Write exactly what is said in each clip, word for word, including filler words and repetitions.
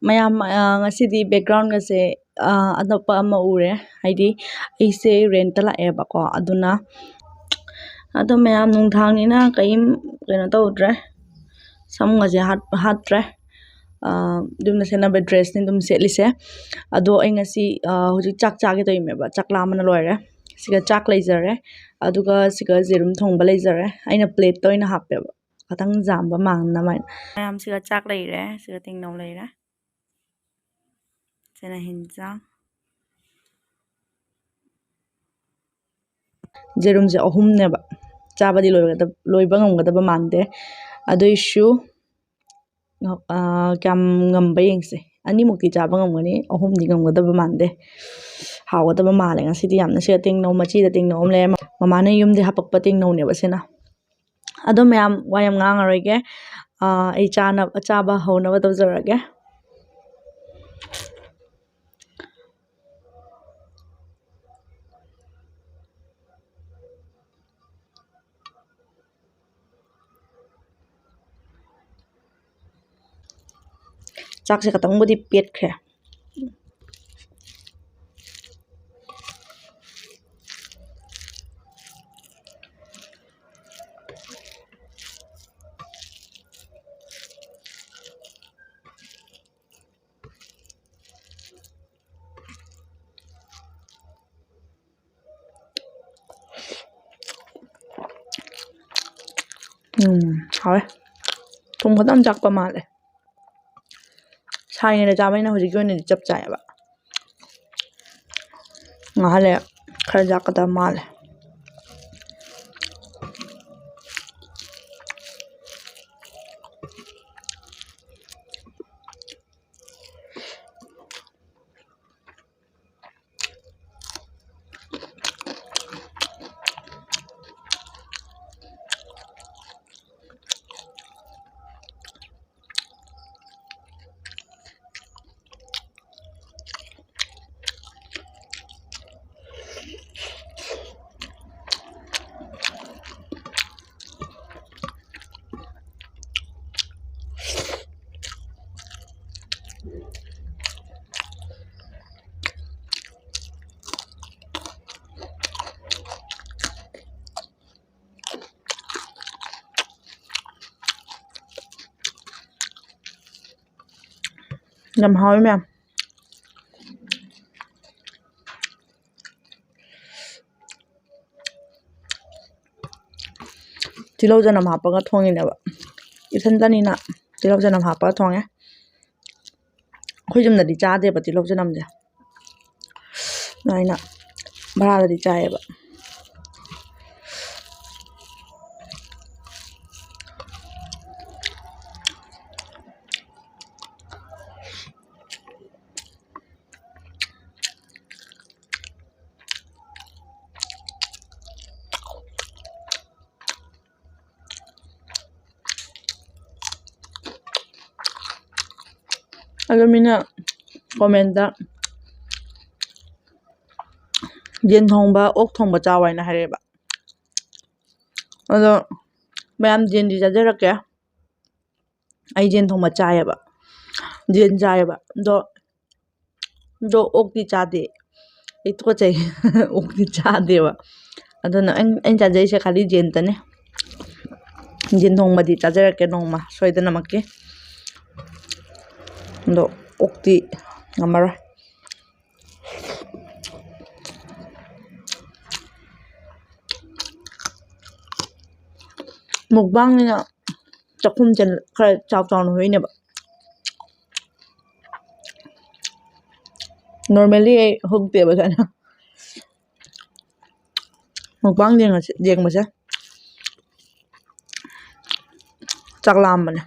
ꯃꯌꯥꯝ, ꯑ, ꯉꯁꯤꯗꯤ background ꯒꯁꯦ, ꯑ, ꯑꯅꯛꯄ ꯑꯃ ꯎꯔꯦ, ꯍꯥꯏꯗꯤ ꯑꯩꯁꯦ rent ꯇ ꯂꯥꯛꯑꯦꯕꯀꯣ, ꯑꯗꯨꯅ꯫ ꯑꯗꯣ ꯃꯌꯥꯝ, ꯅꯨꯡꯗꯥꯡꯅꯤꯅ ꯀꯔꯤꯝ ꯀꯩꯅꯣ ꯇꯧꯗ꯭ꯔꯦ, ꯁꯝꯒꯁꯦ ꯍꯥꯠ-, ꯍꯥꯠꯇ꯭ꯔꯦ꯫ ꯑ, ꯌꯨꯝꯗ ꯁꯦꯠꯅꯕ dress ꯅꯤ ꯑꯗꯨꯝ ꯁꯦꯠꯂꯤꯁꯦ꯫ ꯑꯗꯣ ꯑꯩ ꯉꯁꯤ, ꯑ, ꯍꯧꯖꯤꯛ ꯆꯥꯛ ꯆꯥꯒꯦ ꯇꯧꯔꯤꯃꯦꯕ, ꯆꯥꯛ ꯂꯥꯝꯕꯅ ꯂꯣꯏꯔꯦ꯫ ꯁꯤꯒ ꯆꯥꯛ ꯂꯩꯖꯔꯦ, ꯑꯗꯨꯒ ꯁꯤꯒ ꯌꯦꯔꯨꯝ ꯊꯣꯡꯕ ꯂꯩꯖꯔꯦ꯫ ꯑꯩꯅ plate ꯇ ꯑꯣꯏꯅ ꯍꯥꯞꯄꯦꯕ, ꯈꯇꯪ ꯖꯥꯝꯕ ꯃꯥꯟꯅꯕ ꯍꯥꯏꯅ꯫ ꯃꯌꯥꯝ, ꯁꯤꯒ ꯆꯥꯛ ꯂꯩꯔꯦ, ꯁꯤꯒ ꯇꯦꯡꯅꯧ ꯂꯩꯔꯦ꯫ ꯁꯤꯅ ꯍꯤꯟꯖꯥꯡ꯫ ꯌꯦꯔꯨꯝꯁꯦ ꯑꯍꯨꯝꯅꯦꯕ, ꯆꯥꯕꯗꯤ ꯂꯣꯏꯒꯗꯕ, ꯂꯣꯏꯕ ꯉꯝꯒꯗꯕ ꯃꯥꯟꯗꯦ꯫ ꯑꯗꯨꯏꯁꯨ, ꯑ, ꯀꯌꯥꯝ ꯉꯝꯕ ꯌꯦꯡꯁꯦ꯫ ꯑꯅꯤꯃꯨꯛꯇꯤ ꯆꯥꯕ ꯉꯝꯒꯅꯤ, ꯑꯍꯨꯝꯗꯤ ꯉꯝꯒꯗꯕ ꯃꯥꯟꯗꯦ꯫ ꯍꯥꯎꯒꯗꯕ ꯃꯥꯜꯂꯦ ꯉꯁꯤꯗꯤ ꯌꯥꯝꯅ꯫ ꯁꯤꯗ ꯇꯦꯡꯅꯧ, ꯃꯆꯤꯗ ꯇꯦꯡꯅꯧ ꯑꯃ ꯂꯩꯔꯦ꯫ ꯃꯃꯥꯅ ꯌꯨꯝꯗꯩ ꯍꯥꯄꯛꯄ ꯇꯦꯡꯅꯧꯅꯦꯕ ꯁꯤꯅ꯫ ꯑꯗꯣ ꯃꯌꯥꯝ, ꯋꯥ ꯌꯥꯝ ꯉꯥꯡꯉꯔꯣꯏꯒꯦ꯫ ꯑ, ꯑꯩ ꯆꯥꯅ-, ꯆꯥꯕ ꯍꯧꯅꯕ ꯇꯧꯖꯔꯒꯦ꯫ ꯆꯥꯛꯁꯦ ꯈꯇꯪꯕꯨꯗꯤ ꯄꯦꯠꯈ꯭ꯔꯦ꯫ ꯎꯝ, ꯍꯥꯎꯋꯦ꯫ ꯊꯨꯝ ꯈꯛꯇꯪ ꯆꯥꯛꯄ ꯃꯥꯜꯂꯦ꯫ ꯁꯥꯔꯤꯉꯩꯗ ꯆꯥꯕꯅꯤꯅ ꯍꯧꯖꯤꯛꯀꯤ ꯑꯣꯏꯅꯗꯤ ꯆꯞ ꯆꯥꯏꯌꯦꯕ꯫ ꯉꯥꯏꯍꯥꯛ ꯂꯩꯔ ꯈꯔ ꯆꯥꯛꯀꯗꯕ ꯃꯥꯜꯂꯦ꯫ ꯌꯥꯝ ꯍꯥꯎꯋꯤ ꯃꯌꯥꯝ꯫ ꯇꯤꯜꯍꯧ ꯆꯅꯝ ꯍꯥꯞꯄꯒ ꯊꯣꯡꯉꯤꯅꯦꯕ꯫ ꯏꯊꯟꯇꯅꯤꯅ ꯇꯤꯜꯍꯧ ꯆꯅꯝ ꯍꯥꯞꯄꯒ ꯊꯣꯡꯉꯦ꯫ ꯑꯩꯈꯣꯏ ꯌꯨꯝꯗꯗꯤ ꯆꯥꯗꯦꯕ ꯇꯤꯜꯍꯧ ꯆꯅꯝꯁꯦ꯫ ꯑꯩꯅ ꯚꯔꯥꯗꯗꯤ ꯆꯥꯏꯌꯦꯕ꯫ ꯑꯗꯣ ꯃꯤꯅ comment ꯌꯦꯟ ꯊꯣꯡꯕ, ꯑꯣꯛ ꯊꯣꯡꯕ ꯆꯥꯎ ꯍꯥꯏꯅ ꯍꯥꯏꯔꯛꯑꯦꯕ꯫ ꯑꯗꯣ ꯃꯌꯥꯝ ꯌꯦꯟꯗꯤ ꯆꯥꯖꯔꯛꯀꯦ꯫ ꯑꯩ ꯌꯦꯟ ꯊꯣꯡꯕ ꯆꯥꯏꯌꯦꯕ, ꯌꯦꯟ ꯆꯥꯏꯌꯦꯕ꯫ ꯑꯗꯣ, ꯑꯗꯣ ꯑꯣꯛꯇꯤ ꯆꯥꯗꯦ꯫ ꯑꯩ ꯇꯨꯀꯠꯆꯩ꯫ ꯑꯣꯛꯇꯤ ꯆꯥꯗꯦꯕ꯫ ꯑꯗꯨꯅ ꯑꯩꯅ, ꯑꯩꯅ ꯆꯥꯖꯩꯁꯦ ꯈꯥꯂꯤ ꯌꯦꯟꯇꯅꯦ꯫ ꯌꯦꯟ ꯊꯣꯡꯕꯗꯤ ꯆꯥꯖꯔꯛꯀꯦ ꯅꯣꯡꯃ ꯁꯣꯏꯗꯅꯃꯛꯀꯤ꯫ ꯑꯗꯣ ꯑꯣꯛꯇꯤ ꯉꯝꯃꯔꯣꯏ꯫ Mukbangꯅꯤꯅ ꯆꯥꯛꯈꯨꯝꯁꯦ ꯈꯔ ꯆꯥꯎ ꯆꯥꯎꯅ ꯍꯨꯏꯅꯦꯕ꯫ Normally ꯑꯩ ꯍꯨꯛꯇꯦꯕ ꯁꯨꯃꯥꯏꯅ꯫ Mukbang ꯌꯦꯡꯉꯁꯦ, ꯌꯦꯡꯕꯁꯦ ꯆꯥꯛ ꯂꯥꯝꯕꯅꯦ꯫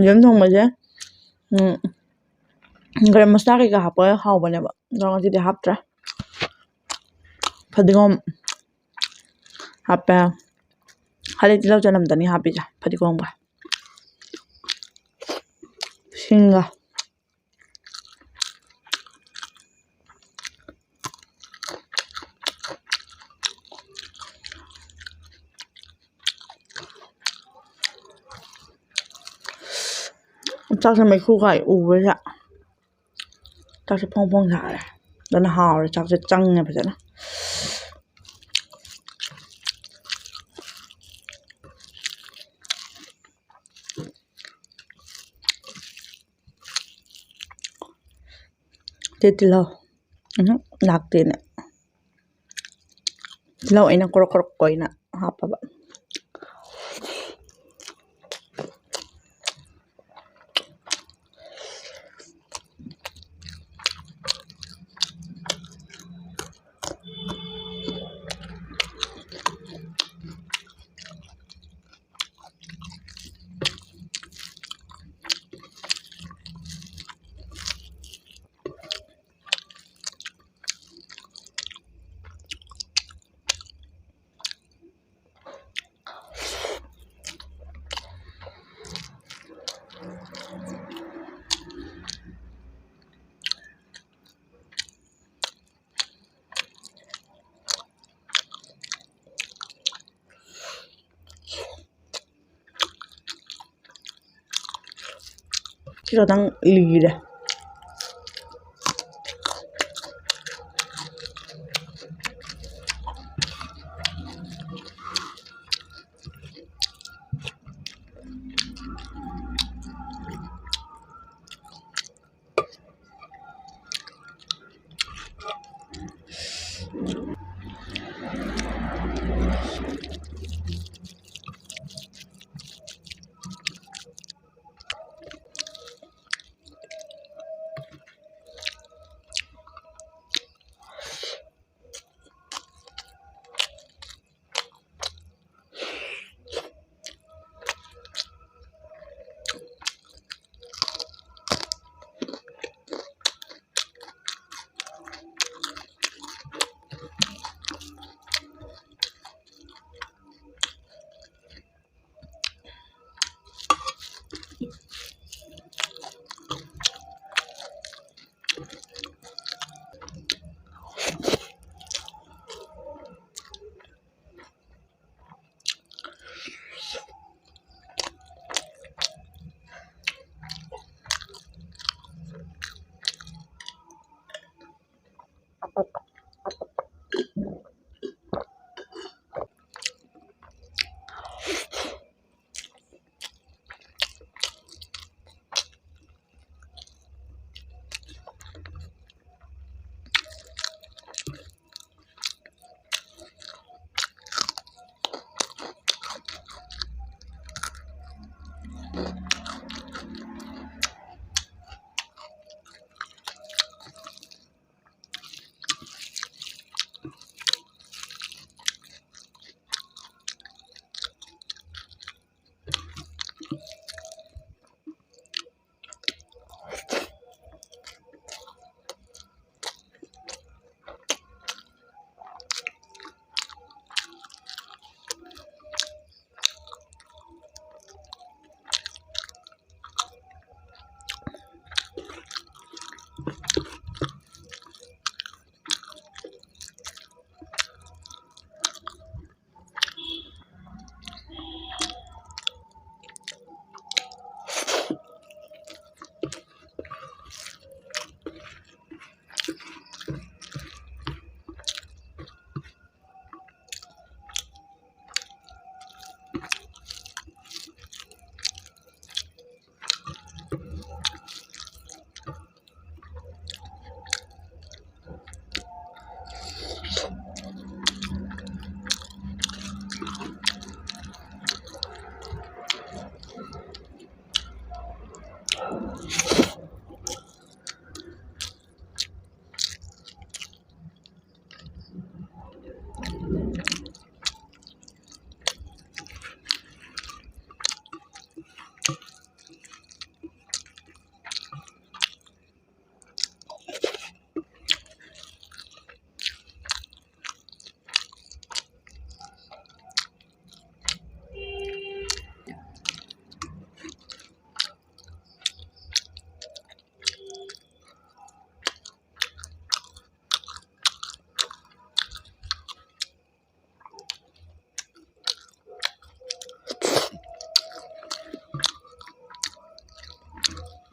ꯌꯦꯔꯨꯝ ꯊꯣꯡꯕꯁꯦ, ꯎꯝ, ꯒꯔꯝ ꯃꯁꯥꯂꯥ ꯀꯩꯀꯥ ꯍꯥꯞꯄꯒ ꯍꯥꯎꯕꯅꯦꯕ, ꯑꯗꯣ ꯉꯁꯤꯗꯤ ꯍꯥꯞꯇ꯭ꯔꯦ꯫ ꯐꯗꯤꯒꯣꯝ ꯍꯥꯞꯄꯦ꯫ ꯍꯥꯏꯗꯤ ꯇꯤꯜꯍꯧ ꯆꯅꯝꯗꯅꯤ ꯍꯥꯞꯄꯤꯁꯦ, ꯐꯗꯤꯒꯣꯝꯒ ꯁꯤꯡꯒ꯫ ꯆꯥꯛꯁꯦ ꯃꯩꯈꯨ ꯀꯥꯏ ꯎꯕꯁꯤꯗ꯫ ꯆꯥꯛꯁꯦ ꯐꯣꯡ ꯐꯣꯡ ꯁꯥꯔꯦ꯫ ꯑꯗꯨꯅ ꯍꯥꯎꯔꯦ꯫ ꯆꯥꯛꯁꯦ ꯆꯪꯉꯦ ꯐꯖꯅ꯫ ꯁꯤ ꯇꯤꯜꯍꯧ꯫ ꯎꯝꯍꯨꯝ, ꯂꯥꯛꯇꯦꯅꯦ꯫ ꯇꯤꯜꯍꯧ ꯑꯩꯅ ꯀ꯭ꯔꯣꯛ ꯀ꯭ꯔꯣꯛ ꯑꯣꯏꯅ ꯍꯥꯞꯄꯕ꯫ ꯁꯤ ꯈꯛꯇꯪ ꯂꯤꯔꯦ꯫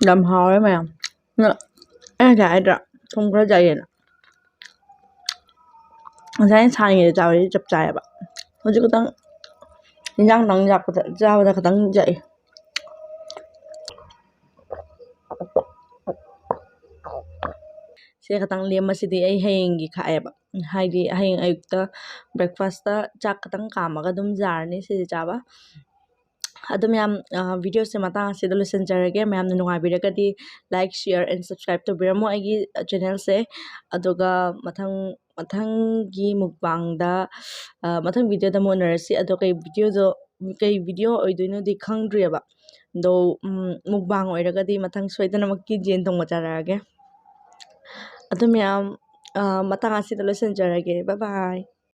ꯌꯥꯝ ꯍꯥꯎꯋꯦ ꯃꯌꯥꯝ꯫ ꯅ-, ꯑꯩ ꯉꯁꯥꯏ ꯍꯥꯏꯗ꯭ꯔꯥ? ꯊꯨꯝ ꯈꯔ ꯆꯥꯏꯌꯦꯅ꯫ ꯉꯁꯥꯏ ꯑꯩꯅ ꯁꯥꯔꯤꯉꯩꯗ ꯆꯥꯕꯗꯤ ꯆꯞ ꯆꯥꯏꯌꯦꯕ꯫ ꯍꯧꯖꯤꯛ ꯈꯛꯇꯪ ꯏꯟꯖꯥꯡ ꯇꯪ ꯌꯥꯛꯄꯗ, ꯆꯥꯕꯗ ꯈꯤꯇꯪ ꯌꯥꯛꯑꯦ꯫ ꯁꯦ ꯈꯇꯪ ꯂꯦꯝꯕꯁꯤꯗꯤ ꯑꯩ ꯍꯌꯦꯡꯒꯤ ꯈꯥꯛꯑꯦꯕ꯫ ꯍꯥꯏꯗꯤ ꯍꯌꯦꯡ ꯑꯌꯨꯛꯇ breakfastꯇ ꯆꯥꯛ ꯈꯇꯪ ꯀꯥꯝꯃꯒ ꯑꯗꯨꯝ ꯌꯥꯔꯅꯤ ꯁꯤꯗꯤ ꯆꯥꯕ꯫ ꯑꯗꯨ ꯃꯌꯥꯝ, ꯚꯤꯗꯤꯑꯣꯁꯦ ꯃꯇꯥꯡ ꯑꯁꯤꯗ ꯂꯣꯏꯁꯤꯟꯖꯔꯒꯦ꯫ ꯃꯌꯥꯝꯅ ꯅꯨꯡꯉꯥꯏꯕꯤꯔꯒꯗꯤ like, share and subscribe ꯇꯧꯕꯤꯔꯝꯃꯣ ꯑꯩꯒꯤ ꯆꯦꯅꯦꯜꯁꯦ꯫ ꯑꯗꯨꯒ ꯃꯊꯪ ꯃꯊꯪꯒꯤ ꯃꯨꯛꯕꯥꯡꯗ, ꯃꯊꯪ ꯚꯤꯗꯤꯑꯣꯗ ꯑꯃꯨꯛ ꯎꯅꯔꯁꯤ꯫ ꯑꯗꯣ ꯀꯩ ꯚꯤꯗꯤꯑꯣꯗꯣ, ꯀꯩ ꯚꯤꯗꯤꯑꯣ ꯑꯣꯏꯗꯣꯏꯅꯣꯗꯤ ꯈꯪꯗ꯭ꯔꯤꯑꯕ꯫ ꯑꯗꯣ ꯃꯨꯛꯕꯥꯡ ꯑꯣꯏꯔꯒꯗꯤ ꯃꯊꯪ ꯁꯣꯏꯗꯅꯃꯛꯀꯤ ꯌꯦꯟ ꯊꯣꯡꯕ ꯆꯥꯔꯛꯑꯒꯦ꯫ ꯑꯗꯨ ꯃꯌꯥꯝ, ꯃꯇꯥꯡ ꯑꯁꯤꯗ ꯂꯣꯏꯁꯤꯟꯖꯔꯒꯦ꯫ Bye bye꯫